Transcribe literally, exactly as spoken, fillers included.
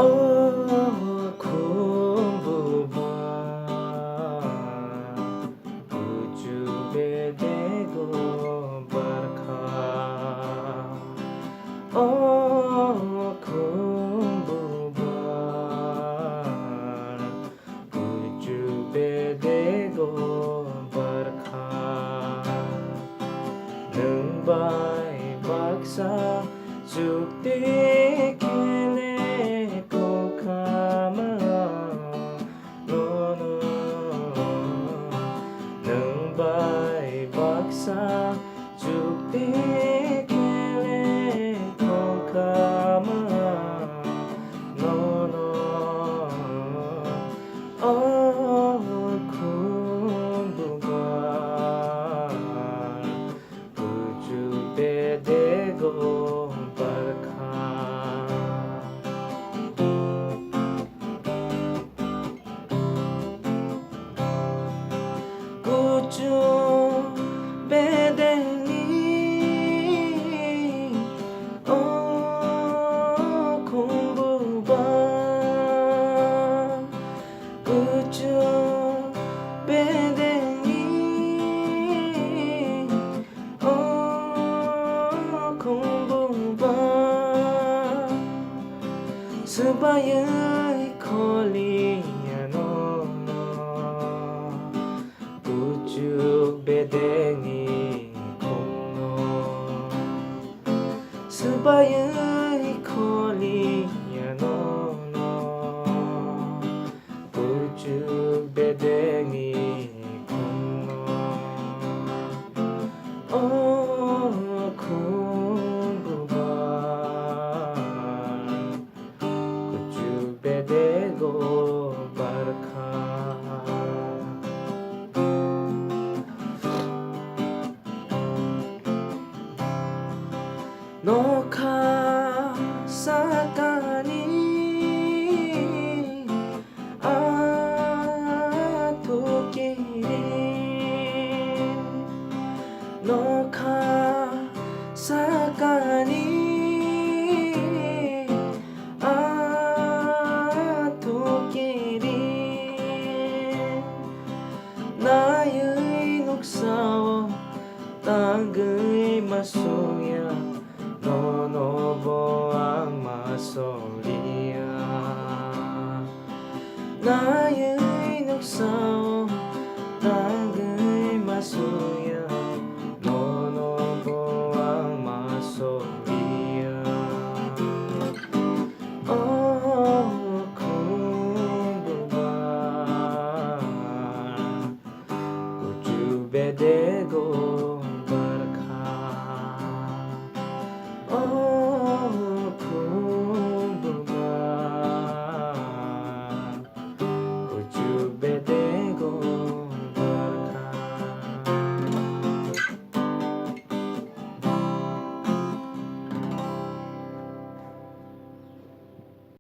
O khumbu bar, kuchuk bedego barkha. O khumbu bar, kuchuk bedego barkha. Nwng bai baksa chukti khe le kokha ma nono. Nwng bai baksa chukti khe le kokha ma nono. O khumbu bar, kuchuk bedego barkha. Kuchuk bedeni o khumbu bar, kuchuk bedeni o khumbu bar, swbaiwi kholiya nono, kuchuk bedeni khumno. Swbaiwi kholiya nono, kuchuk bedeni khumno. O khumbu bar, kuchuk bedego barkha. Nokha sakani athukiri, nokha sakani athukiri, naiwi nuksao tangwi masukya, nono bo ang masukliya. Naiwi nuksao tang